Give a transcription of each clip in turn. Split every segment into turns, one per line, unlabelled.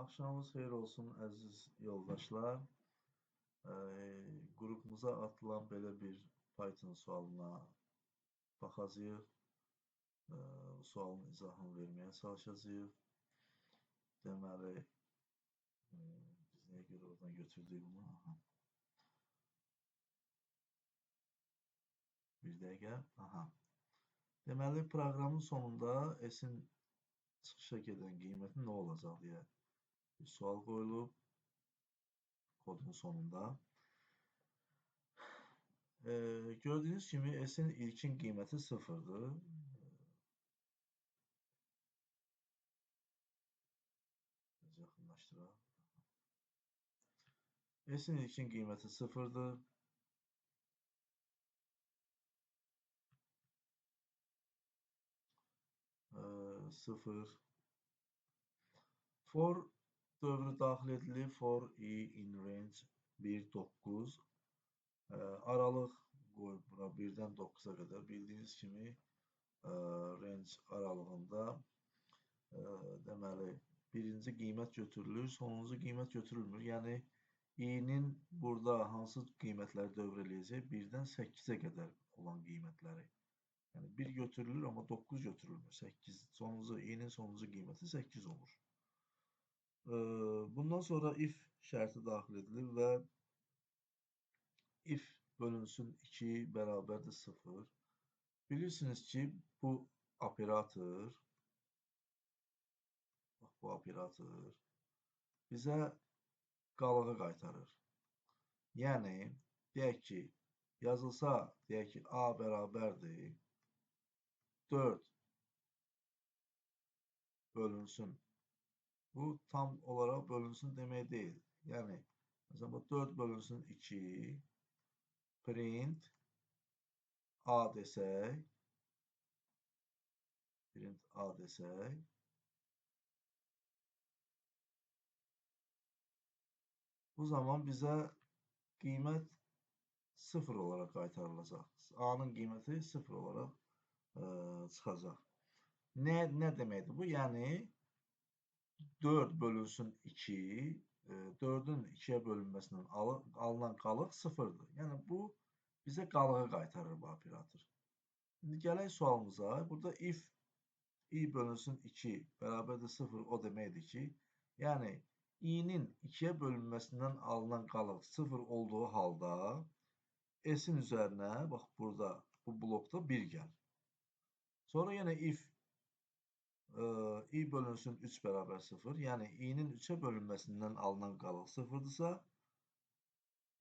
Axşamınız xeyir olsun əziz yoldaşlar. Qrupumuza atılan belə bir Python sualına baxacağıq. Sualın izahını verməyə çalışacağıq. Deməli, biz nəyə görə oradan götürdük bunu? Aha. Bir dəqiqə. Aha. Deməli, proqramın sonunda S-in çıxışa gedən qiyməti nə olacaq deyə bir sual qoyulub kodun sonunda. Gördüyünüz kimi S-in ilkin qiyməti 0-dır. Biraz yaxınlaşdıraq. S-in ilkin qiyməti 0-dır. 0. For dövrü daxil edilir. For i in range 1, 9. Aralıq qoyub bura 1-dən 9-a qədər. Bildiyiniz kimi range aralığında deməli, birinci qiymət götürülür, sonuncu qiymət götürülmür. Yəni, i-nin burada hansı qiymətləri dövr eləyəcək? 1-dən 8-ə qədər olan qiymətləri. Yəni, 1 götürülür, amma 9 götürülmür. 8, sonuncu, i-nin sonuncu qiyməti 8 olur. Bundan sonra if şərti daxil edilir və if bölünsün 2 bərabərdir 0. Bilirsiniz ki, bu operator, bax, bu operator bizə qalığı qaytarır. Yəni, deyək ki, yazılsa, deyək ki, A bərabərdir 4 bölünsün. Bu tam olaraq bölünsün demək deyil. Yəni, məsələn, bu 4 bölünsün 2 print A desək, print A desək, bu zaman bizə qiymət 0 olaraq qaytarılacaq. A-nın qiyməti 0 olaraq çıxacaq. Nə deməkdir bu? Yəni, 4 bölünsün 2, 4-ün 2-yə bölünməsindən alınan qalıq 0-dır. Yəni, bu bizə qalığı qaytarır bu operator. İndi gələk sualımıza. Burada if i bölünsün 2 bərabərdir 0 o deməkdir ki, yəni i-nin 2-yə bölünməsindən alınan qalıq 0 olduğu halda s-in üzərinə, bax burada bu blokda 1 gəl. Sonra yenə if i bölünsün 3 bərabər 0, yəni i-nin 3-ə bölünməsindən alınan qalıq 0-dırsa,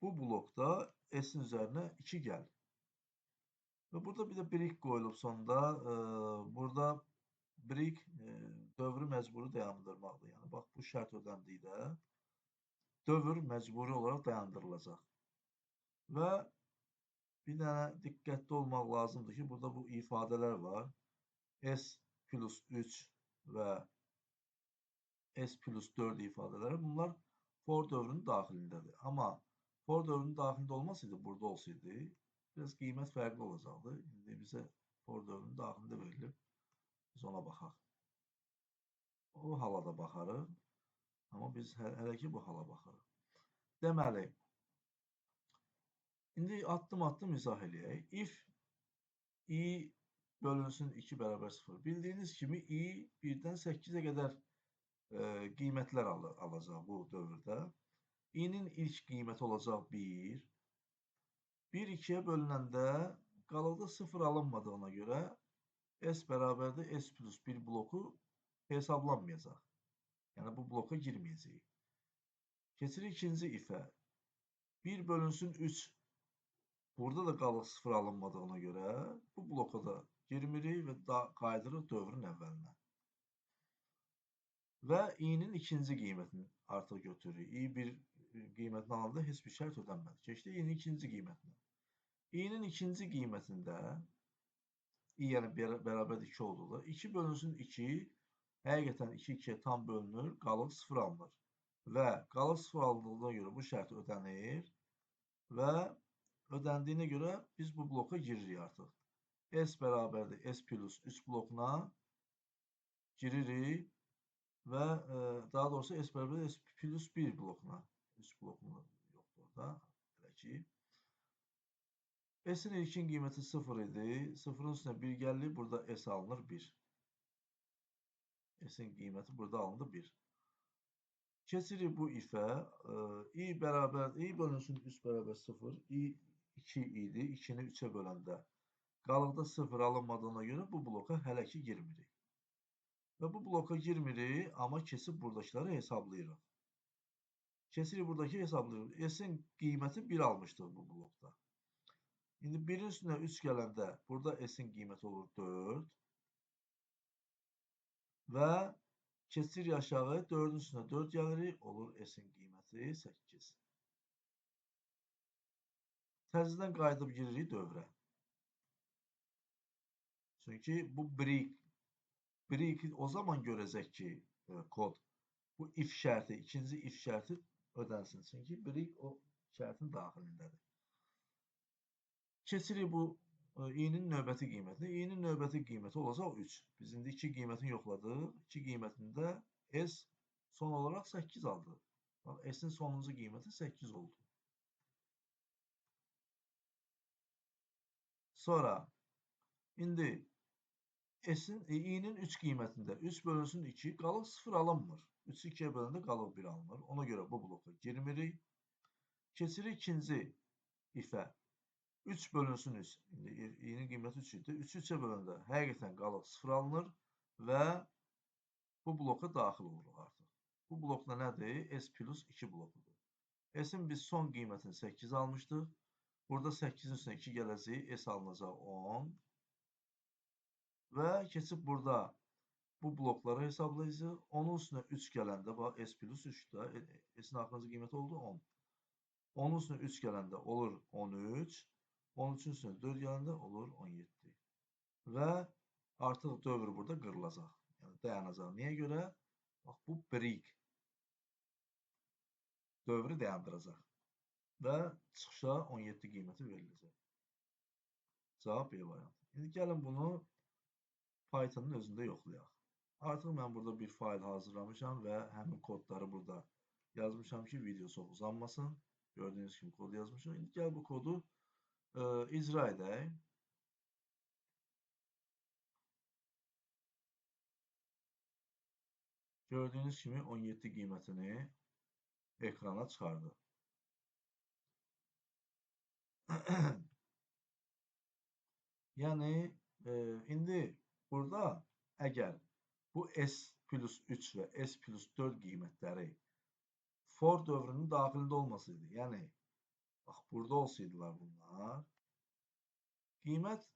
bu blokda s-in üzərinə 2 gəl. Və burada bir də break qoyulub sonda. Burada break dövrü məcburi dayandırmaqdır. Yəni, bax, bu şərt ödəndikdə dövr məcburi olaraq dayandırılacaq. Və bir dənə diqqətli olmaq lazımdır ki, burada bu ifadələr var. S plus 3 və S plus 4 ifadələri, bunlar for dövrünün daxilindədir. Amma for dövrünün daxilində olmasaydı, burada olsaydı, biraz qiymət fərqli olacaqdı. İndi bizə for dövrünün daxilində verilib, biz ona baxaq. O hala da baxarıq, amma biz hələ ki bu hala baxarıq. Deməli, indi addım-addım izah eləyək. If i bölünsün 2 bərabər 0. Bildiyiniz kimi i 1-dən 8-ə qədər qiymətlər alacaq bu dövrdə. I-nin ilk qiyməti olacaq 1. 1 2-yə bölünəndə qalıqda 0 alınmadığına görə S bərabərdir S plus 1 bloku hesablanmayacaq. Yəni, bu bloka girməyəcəyik. Keçirik ikinci ifə. 1 bölünsün 3. Burada da qalıq 0 alınmadığına görə bu bloka da girmirik və qayıdırıq dövrün əvvəlinə. Və i-nin ikinci qiymətini artıq götürürük. I bir qiymətini alanda heç bir şərt ödənmədi. Keçdik i-nin ikinci qiymətinə. I-nin ikinci qiymətində i, yəni bərabərdir 2 olduqda 2 bölünsün 2, həqiqətən 2 2-yə tam bölünür, qalıq 0 alınır. Və qalıq 0 alındığına görə bu şərt ödənir və ödəndiyinə görə biz bu bloka giririk artıq. S bərabərdir S plus 3 blokuna giririk. Və daha doğrusu S bərabər S plus 1 blokuna. 3 blokuna yoxdur orada. Belə ki. S-in ilkin qiyməti 0 idi. 0-ın üstünə 1 gəldi. Burada S alınır 1. S-in qiyməti burada alındı 1. Keçirik bu ifə. I bərabər, I bölünsün 3 bərabər 0. I 2 idi. 2-ni 3-ə böləndə qalıqda 0 alınmadığına görə bu bloka hələ ki girmirik. Və bu bloka girmirik, amma keçib buradakıları hesablayırıq. Keçirik buradakı hesablayırıq. S-in qiyməti 1 almışdıq bu blokda. İndi 1-in üstünə 3 gələndə burada S-in qiyməti olur 4. Və keçirik aşağı, 4-ün üstünə 4 gəlirik, olur S-in qiyməti 8. Təzədən qayıdıb giririk dövrə. Çünki bu break o zaman görəcək ki, kod bu if şərti, ikinci if şərti ödənsin. Çünki break o şərtin daxilindədir. Keçirik bu i-nin növbəti qiymətini. I-nin növbəti qiyməti olacaq 3. Biz indi 2 qiymətini yoxladıq. 2 qiymətində S son olaraq 8 aldı. Bax, S-in sonuncu qiyməti 8 oldu. Sonra indi i-nin 3 qiymətində 3 bölünsün 2, qalıq 0 alınmır. 3-ü 2-yə böləndə qalıq 1 alınır. Ona görə bu bloka girmirik. Keçirik ikinci ifə. 3 bölünsün 3. İndi i-nin qiyməti 3 idi. 3-ü 3-ə böləndə həqiqətən qalıq 0 alınır və bu bloka daxil oluruq artıq. Bu blokda nədir? S plus 2 blokudur. S-in biz son qiymətini 8 almışdıq. Burada 8-in üstünə 2 gələcək. S alınacaq 10. Və keçib burada bu blokları hesablayacağıq. Onun üstünə 3 gələndə, bax, S plus 3-də, S-in axırıncı qiyməti oldu 10. Onun üstünə 3 gələndə olur 13. 13-ün üstünə 4 gələndə olur 17. Və artıq dövr burada qırılacaq. Yəni, dayanacaq. Niyə görə? Bax, bu break dövrü dayandıracaq. Və çıxışa 17 qiyməti veriləcək. Cavab B variantı. İndi gəlin bunu Python'ın özündə yoxlayaq. Artıq mən burada bir fayl hazırlamışam və həmin kodları burada yazmışam ki, video çox uzanmasın. Gördüyünüz kimi kodu yazmışam. İndi gəl bu kodu icra edək. Gördüyünüz kimi 17 qiymətini ekrana çıxardı. Yəni, indi burada əgər bu S plus 3 və S plus 4 qiymətləri for dövrünün daxilində olmasaydı, yəni, bax, burada olsaydılar bunlar, qiymət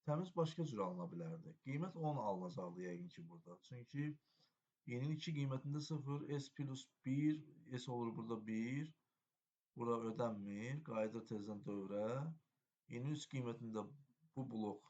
təmiz başqa cür alına bilərdi. Qiymət 10 alınacaqdı yəqin ki burada. Çünki i-nin 2 qiymətində 0, S plus 1, S olur burada 1, bura ödənmir, qayıdır tezdən dövrə. İ-nin 3 qiymətində bu blok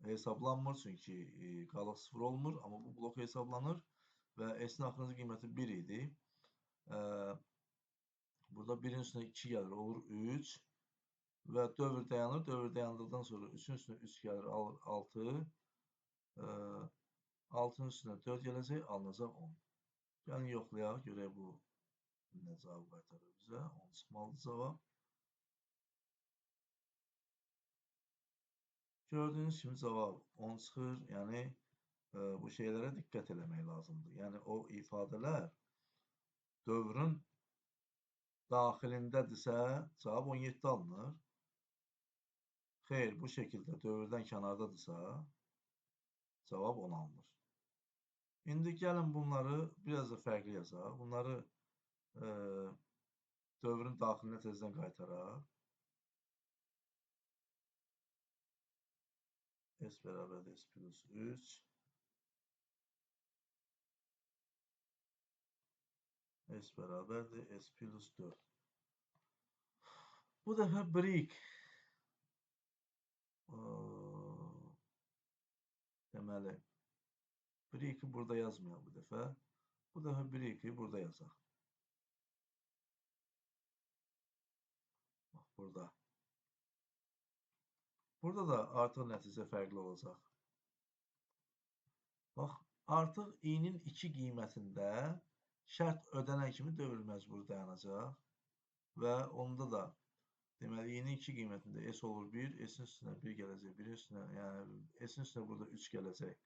hesablanmır, çünki qalıq 0 olmur, amma bu blok hesablanır və S-in axırıncı qiyməti 1 idi. Burada 1-in üstünə 2 gəlir, olur 3 və dövr dayanır. Dövr dayandıqdan sonra 3-ün üstünə 3 gəlir, alır 6. 6-nın üstünə 4 gələcək, alınacaq 10. Gəlin yoxlayaq, görək bu nə cavab qaytarır bizə. 10 çıxmalıdır cavab. Gördüyünüz kimi cavab 10 çıxır. Yəni, bu şeylərə diqqət eləmək lazımdır. Yəni, o ifadələr dövrün daxilindədirsə, cavab 17 alınır. Xeyr, bu şəkildə dövrdən kənardadırsa, cavab 10 alınır. İndi gəlin bunları biraz da fərqli yazaq. Bunları dövrün daxilinə tezdən qaytaraq. S bərabərdir S plus 3. S bərabərdir S plus 4. Bu dəfə break. Deməli, break'i burada yazmayaq bu dəfə. Bu dəfə break'i burada yazaq. Bax, burada. Burada da artıq nəticə fərqli olacaq. Bax, Artıq i-nin 2 qiymətində şərt ödənən kimi dövr məcburi dayanacaq və onda da deməli i-nin 2 qiymətində s olur 1, s-in üstünə 1 gələcək, 1-in üstünə, yəni s-in üstünə burada 3 gələcək.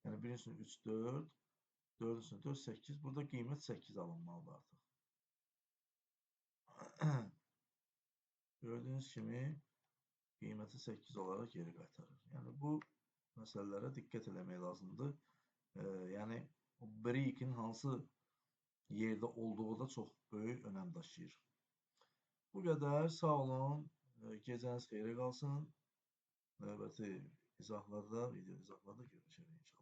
Yəni 1-in üstünə 3, 4, 4-ün üstünə 4, 8. Burada qiymət 8 alınmalıdır artıq. Gördüyünüz kimi qiyməti 8 olaraq geri qaytarır. Yəni bu məsələlərə diqqət eləmək lazımdır. Yəni o break-in hansı yerdə olduğu da çox böyük önəm daşıyır. Bu qədər. Sağ olun. Gecəniz xeyrə qalsın. Növbəti izahlarda, video izahlarda görüşərik inşallah.